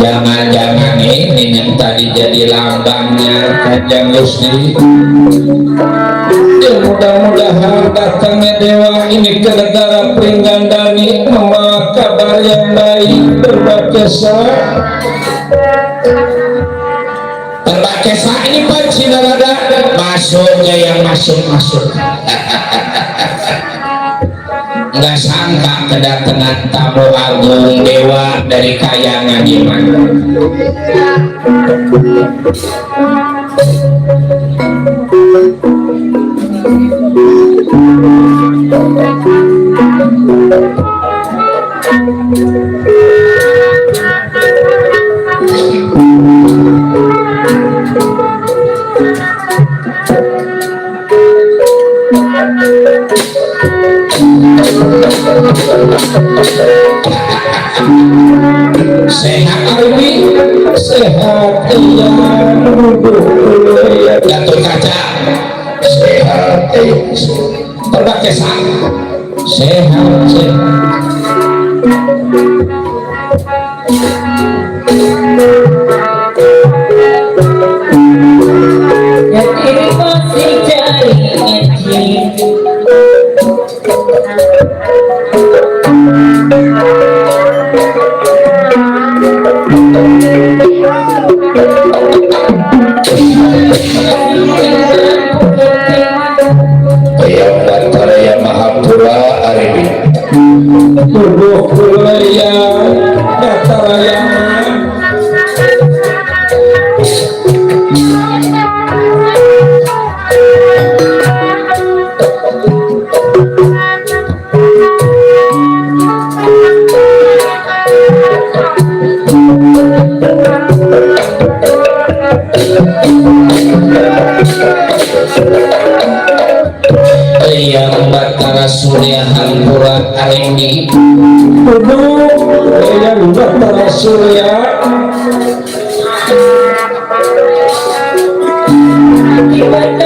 Jangan-jangan ini yang tadi jadi lambangnya Kanjeng Gusti. Ya mudah-mudahan datangnya dewa ini ke negara Pringgandani membawa kabar yang baik berbakesa. Berbakesa ini Pak Cinarada masuknya yang masuk-masuk. Nggak sangka kedatangan tamu agung dewa dari Kayangan Jiman. Sehat Arwi, sehat iya, Gatot Kaca, sehat Berbakesa, sehat yang ini masih jadi Yang Bataraya Mahapura Aribi Tubuh Kulaya Bataraya yang Batara Surya Hampura Arendi yang Batara Surya Terima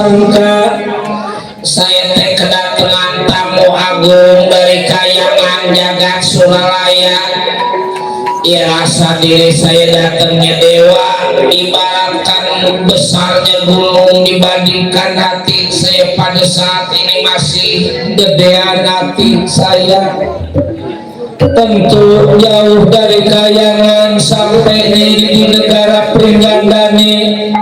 sangka saya teh kedatangan tamu agung dari kayangan jagat Suralaya. Ya rasa diri saya datangnya dewa, ibaratkan besarnya gunung dibandingkan hati saya pada saat ini masih gedean hati saya. Tentu jauh dari kayangan sampai di negara Pringgandani.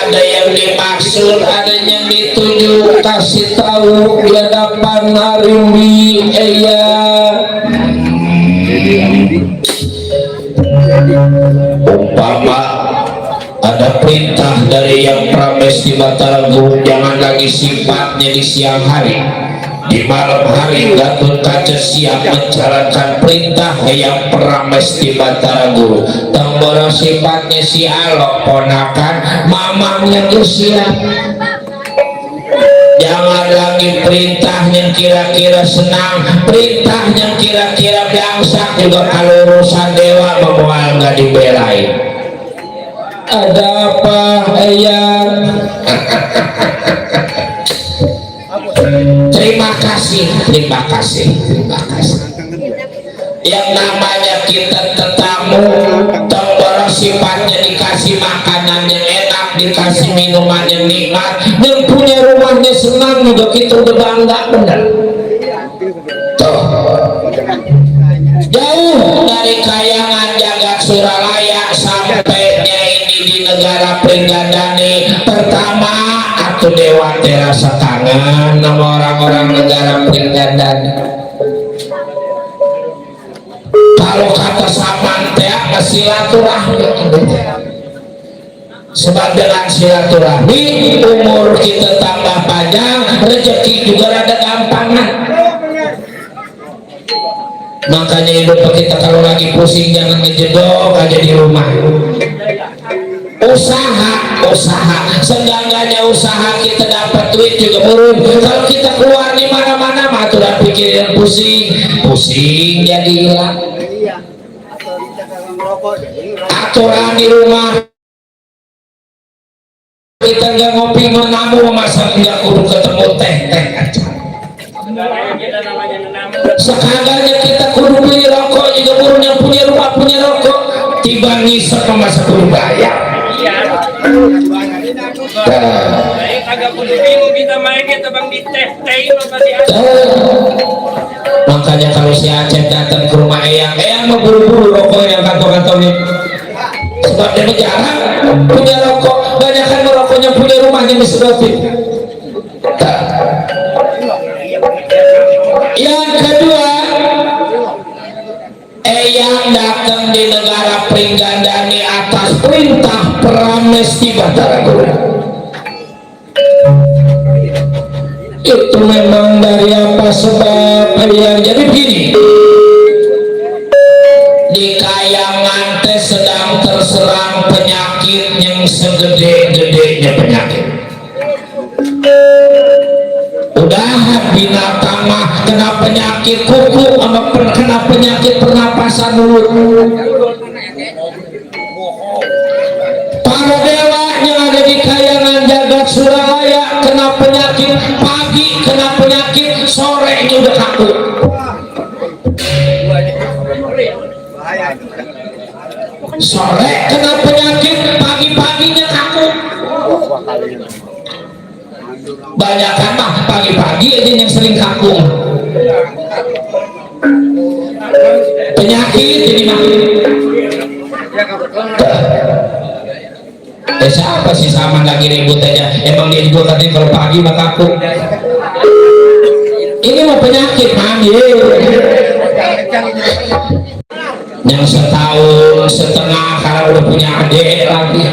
Ada yang dimaksud, ada yang dituju, kasih tahu di hadapan Harimbi umpama ada perintah dari yang Prames di Bataragu, jangan lagi sifatnya di siang hari, di malam hari Gatot Kaca siap menjalankan perintah yang Prames di Bataragu. Tambora sifatnya si Alok ponakan mamangnya siap. Jangan lagi perintahnya kira-kira senang, perintahnya kira-kira biangsak, juga kalau urusan dewa memual nggak dibelain. Ada apa ayah? Terima kasih. Yang namanya kita tetamu, tambah sifatnya dikasih makanan yang enak, dikasih minuman yang nikmat, dan punya rumahnya senang juga kita udah bangga bener. Tuh, jauh dari kayangan jagat Suralaya sampainya ini di negara Pringgandani. Pertama, aku dewa terasa kangen sama orang-orang negara Pringgandani. Kalau kata samantea silaturahmi, sebab dengan silaturahmi umur kita tambah panjang, rezeki juga rada gampangan. Makanya hidup kita kalau lagi pusing jangan ngejedok aja di rumah. Usaha, seenggaknya usaha kita dapat duit juga turun. Kalau kita keluar di mana-mana mah tuh pikirin pusing jadi hilang. Aturan di rumah kita nggak ngopi menamu, masa nggak kudu ketemu teh aja. Sekadangnya kita kudu beli rokok juga, burung yang punya rumah punya rokok tiba ngisep masa kudu bayar. Makanya kalau si Aceh datang ke rumah Eyang mau buru-buru rokok yang kantong-kantongnya, sebab dia jarang punya rokok, banyak kan merokoknya punya rumahnya disedotin. Yang kedua, Eyang datang di negara Pringgandani atas perintah Prames di Bataragu. Itu memang dari apa sebab Eyang jadi begini. Di kayangan teh sedang terserang penyakit yang segede-gedenya penyakit. Udah binatang mah kena penyakit kuku, sama kena penyakit pernapasan mulut. Para dewa yang ada di kayangan jagat Suralaya kena penyakit, pagi kena penyakit, sore ini udah kaku. Sore kena penyakit, pagi-paginya kaku. Banyak kan mah pagi-pagi aja yang sering kaku. Penyakit ini mah. Siapa sih sama lagi ribut aja? Emang dia juga tadi kalau pagi mah kaku. Ini mah penyakit mami. Yang setahun setengah kalau udah punya adik lagi.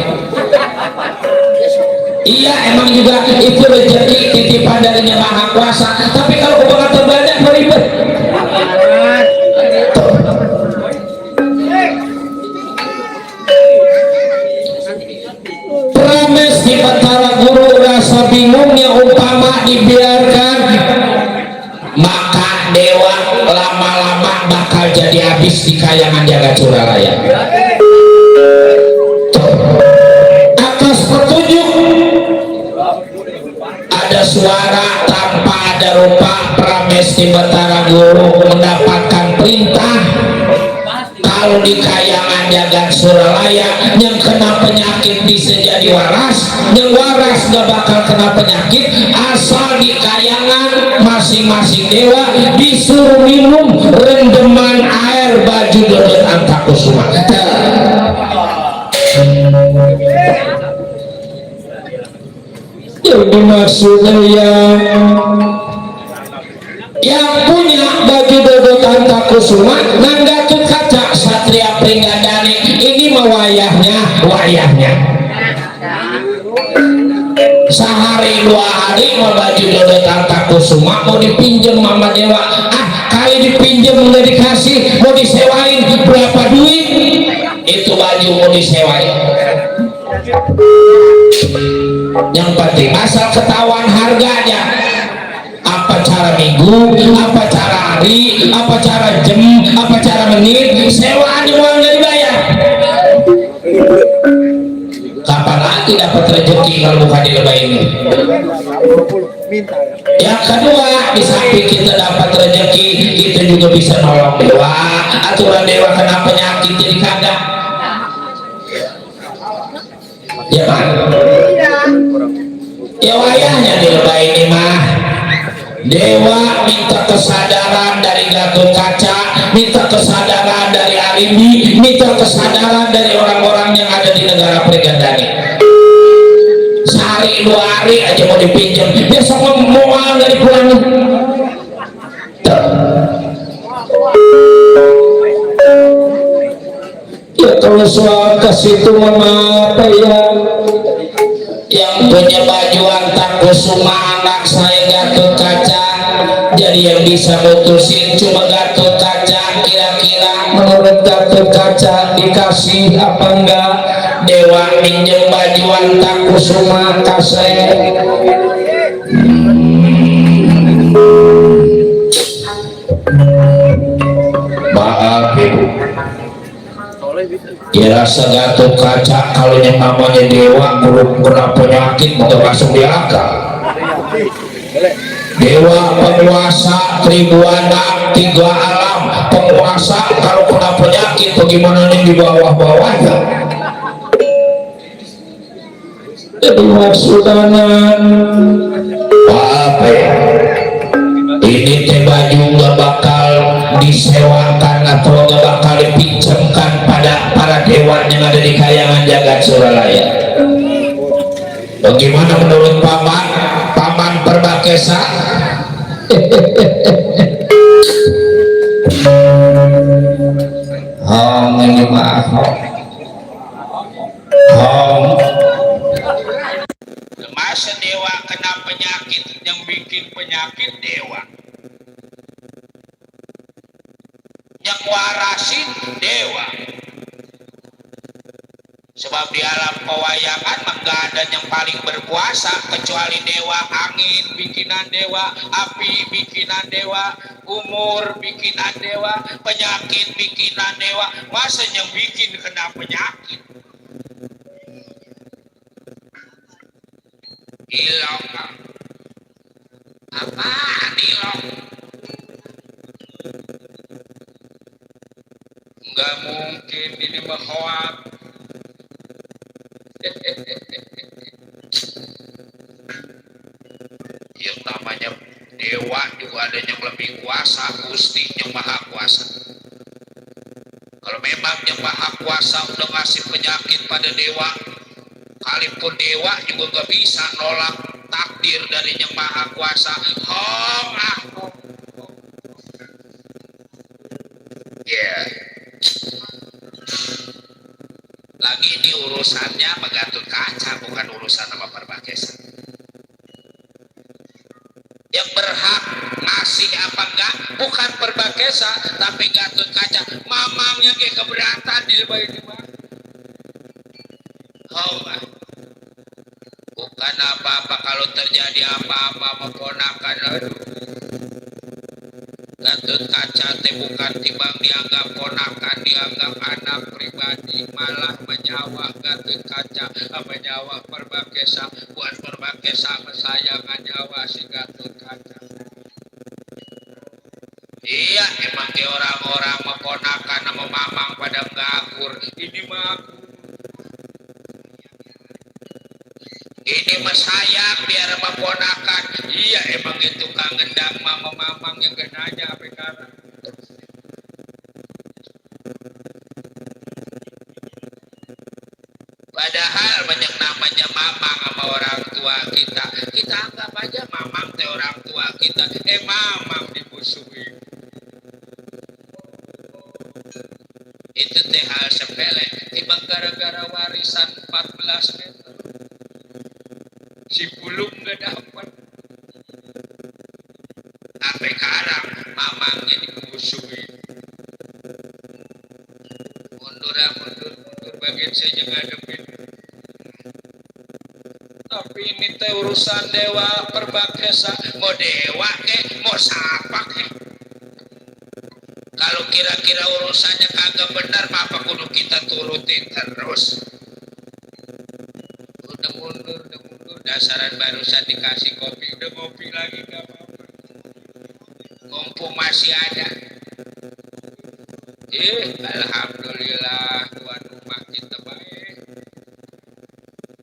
Iya emang juga itu rezeki titipan dari Yang Maha Kuasa. Tapi kalau kebangan terbanyak beribet. Prames di Bataragu rasa bingungnya umpama dibiarkan, maka dewa lama-lama bakal jadi habis di kayangan jagat Suralaya. Atas petunjuk suara tanpa ada rupa. Pramesti Batara Guru mendapatkan perintah kalau di kayangan jagat Suralaya yang kena penyakit bisa jadi waras, yang waras gak bakal kena penyakit asal di kayangan masing-masing dewa disuruh minum rendeman air baju Dodot Antakusuma. Jadi maksudnya yang punya baju Dodot Antakusuma Nanggatut Kaca Satria Pringgadani ini mah wayahnya sehari 2 hari mau baju Dodot Antakusuma mau dipinjem Mama Dewa, kali dipinjem nggak dikasih, mau disewain berapa duit itu baju mau disewain. Yang penting asal ketahuan harganya, apa cara minggu, apa cara hari, apa cara jam, apa cara menit, sewaan mau nggak dibayar. Kapan lagi dapat rezeki kalau bukan di lebah ini? Yang kedua, di samping kita dapat rezeki, kita juga bisa nolong dewa. Aturan dewa kena penyakit jadi kagak. Ya kan? Ya wayahnya di lebah ini mah. Dewa minta kesadaran dari Gatut Kaca, minta kesadaran dari Arimbi, minta kesadaran dari orang-orang yang ada di negara Pringgadani. Sehari 2 hari aja mau dipinjam, besok mau nggak dipulangin. Ya kalau soal ke situ apa ya? Yang punya baju Antakusuma anak saya Gatut Kaca, jadi yang bisa mutusin cuma Gatut Kaca. Kira-kira menurut Gatut Kaca dikasih apa enggak dewa minjem baju Antakusuma ke saya? Maaf Ibu, ya rasa Gatut Kaca kalau yang namanya dewa belum kena penyakit untuk masuk di akal. Dewa penguasa Tribuana 3 alam, penguasa kalau kena penyakit bagaimana yang di bawah-bawahnya? Jadi maksudnya apa ya? Ini teh baju gak bakal disewakan atau gak bakal dipinjamkan pada para dewa yang ada di kayangan jagat Suralaya. Bagaimana menurut Paman Perbakesa? Ini mah masa dewa kena penyakit, yang bikin penyakit dewa, yang warasin dewa. Sebab di alam pewayangan maka ada yang paling berkuasa kecuali dewa. Angin bikinan dewa, api bikinan dewa, umur bikinan dewa, penyakit bikinan dewa. Masa yang bikin kena penyakit? Ilong apaan ilong? Nggak mungkin ini mah hoak. Yang namanya dewa juga ada yang lebih kuasa, Gusti yang maha kuasa. Kalau memang yang maha kuasa udah ngasih penyakit pada dewa, kalipun dewa juga gak bisa nolak takdir dari yang maha kuasa. Lagi ini urusannya sama Gatut Kaca, bukan urusan sama Perbakesa. Yang berhak ngasih apa enggak bukan Perbakesa, tapi Gatut Kaca. Mamangnya kayak keberatan di lebah ini mah. Bukan apa-apa kalau terjadi apa-apa memponakan. Gatut Kaca teh bukan timbang dianggap ponakan, dianggap anak pribadi, malah menyawa Gatut Kaca menyawa Perbakesa. Buat Perbakesa mensayangan nyawa si Gatot Kaca. Iya, emang ke orang-orang meponakan sama mamang pada ngakur. Ini mah ini mah sayang biar meponakan. Iya, emang itu kang gendang mama mamang yang genanya apa sekarang. Padahal banyak namanya mamang sama orang tua kita. Kita anggap aja mamang teh orang tua kita. Mamang dimusuhi. Itu teh hal sepele. Tiba gara-gara warisan 14 meter. Si Pulung gak dapat. Sampai sekarang mamangnya dimusuhi. Mundur bagian saya ngadepin. Tapi ini teh urusan dewa Perbakesa. Mau dewa mau siapa kalau kira-kira urusannya kagak benar apa kudu kita turutin terus. Udah mundur dasaran barusan dikasih kopi udah ngopi lagi gak apa-apa. Kompu masih ada. Alhamdulillah tuan rumah kita baik.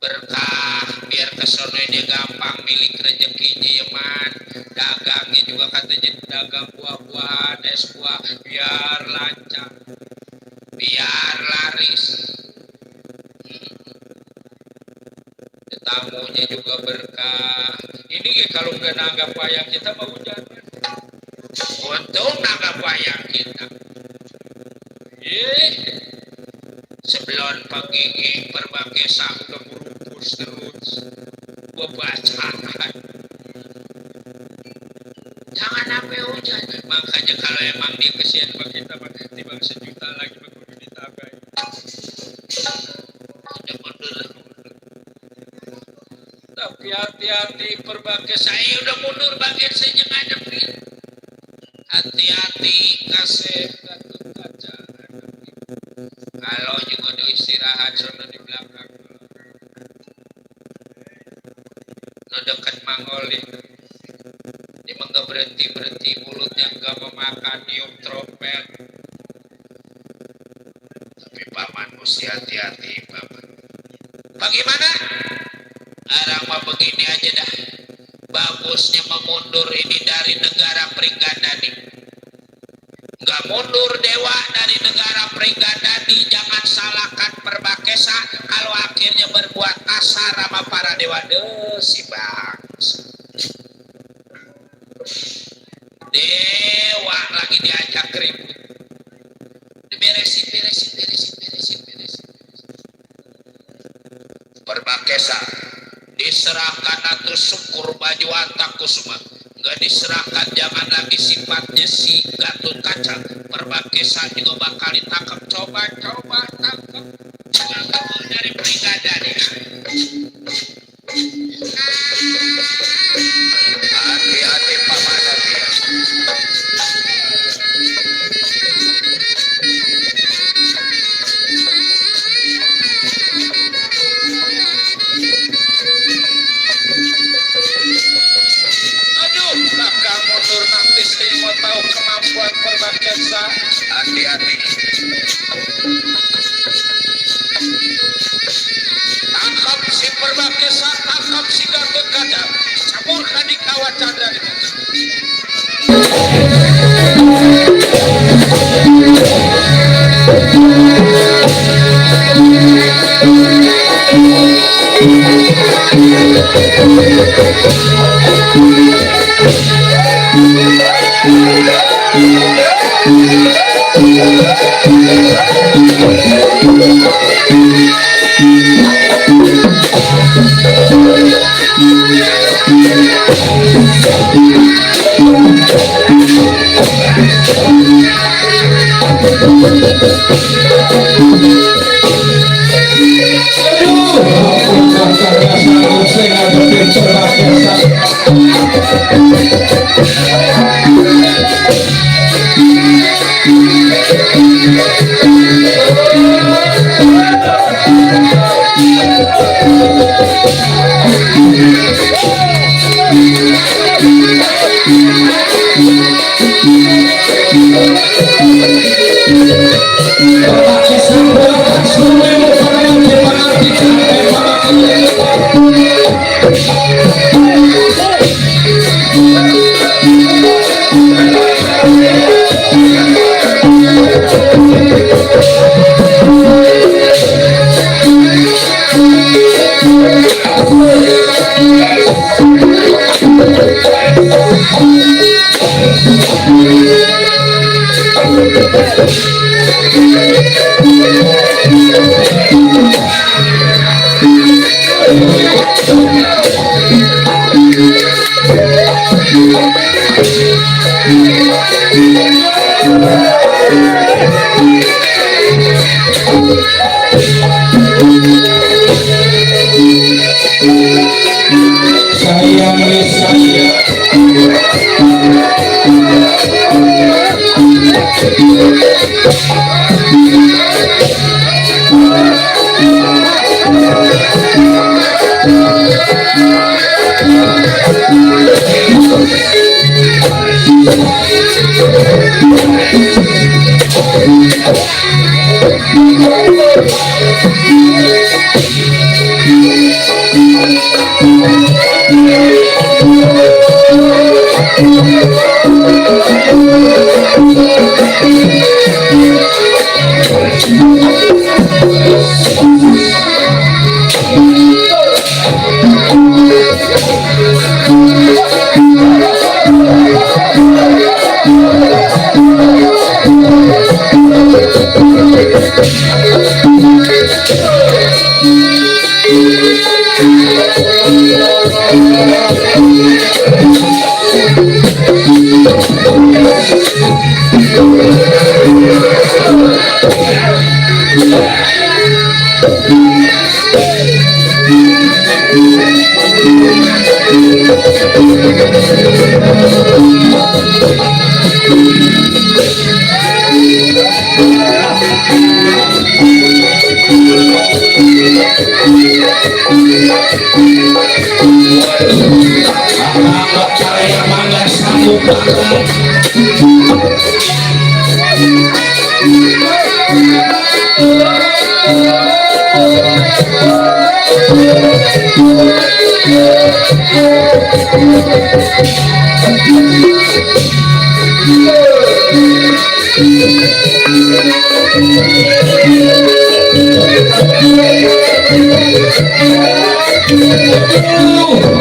Berkah biar kesono dia gampang milik rezekinya ya man. Dagangnya juga katanya dagang buah-buahan es buah biar lancar biar laris. Tamunya juga berkah. Ini kalau nggak nanggap wayang kita mau hujan. Untung nanggap wayang kita. Sebelum pagi Perbakesa udah merumpus terus bacaan. Jangan sampai hujan. Makanya kalau emang dia kesian bagi kita timbang sejuta lagi kudu ditabai. Udah mundur. Tapi hati-hati Perbakesa. Udah mundur bagian saya ngadepin. Hati-hati kasih Gatot Kaca. Kalau juga ada istirahat sono di belakang. No dekat Mangoli. Dia enggak berhenti mulutnya enggak memakan niup trompet. Tapi paman mesti hati-hati paman. Bagaimana? Arang mah begini aja dah. Bagusnya memundur ini dari negara Pringgandani. Enggak mundur dewa dari negara Pringgandani. Jangan salahkan Perbakesa kalau akhirnya berbuat kasar sama para dewa. Si bangsa. Dewa lagi diajak ribut. Beresin. Perbakesa diserahkan atau syukur baju antaku semua. Nggak diserahkan jangan lagi sifatnya si Gatot Kaca. Perbakesa juga bakal ditangkap. Coba tangkap dari Pringgandani. Hati-hati paman hati. Mundur nanti saya mau tahu kemampuan Perbakesa. Hati-hati. Tangkap si Perbakesa, tangkap si Gatot Kaca. Campurkan di kawat Chandra itu.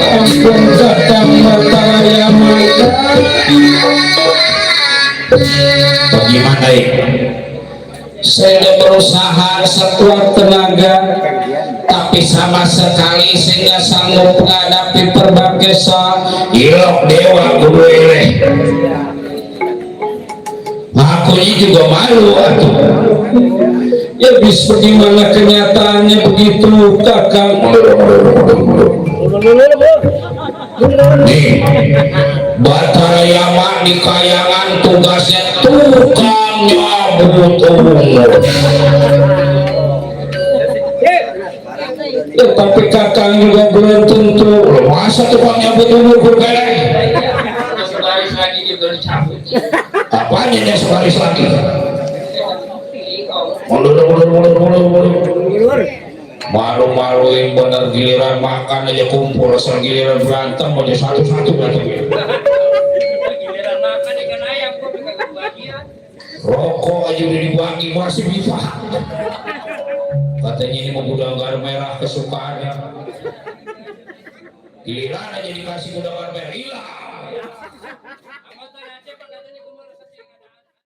Ampun datang Bataraya Maga. Bagaimana ini? Saya sudah berusaha sekuat tenaga, tapi sama sekali saya nggak sanggup menghadapi Perbangkesa. Ilok dewa guru ini. Aku ini juga malu atuh. Ya bis bagaimana kenyataannya begitu kakang. Nih, Bataraya Mak di Kayangan tugasnya tukang nyabut umur. Ya tapi kakang juga belum tentu. Masa tukang nyabut umur berbeda? Sebaris lagi juga dicabut. Apanya yang sebaris lagi? Malu-maluin bener, giliran makan aja kumpul, asal giliran berantem aja satu-satu berantem. Giliran makan ikan ayam kok kagak bagian. Rokok aja udah dibagi masih bisa. Katanya ini mau gudang garam merah kesukaannya. Giliran aja dikasih gudang garam merah hilang.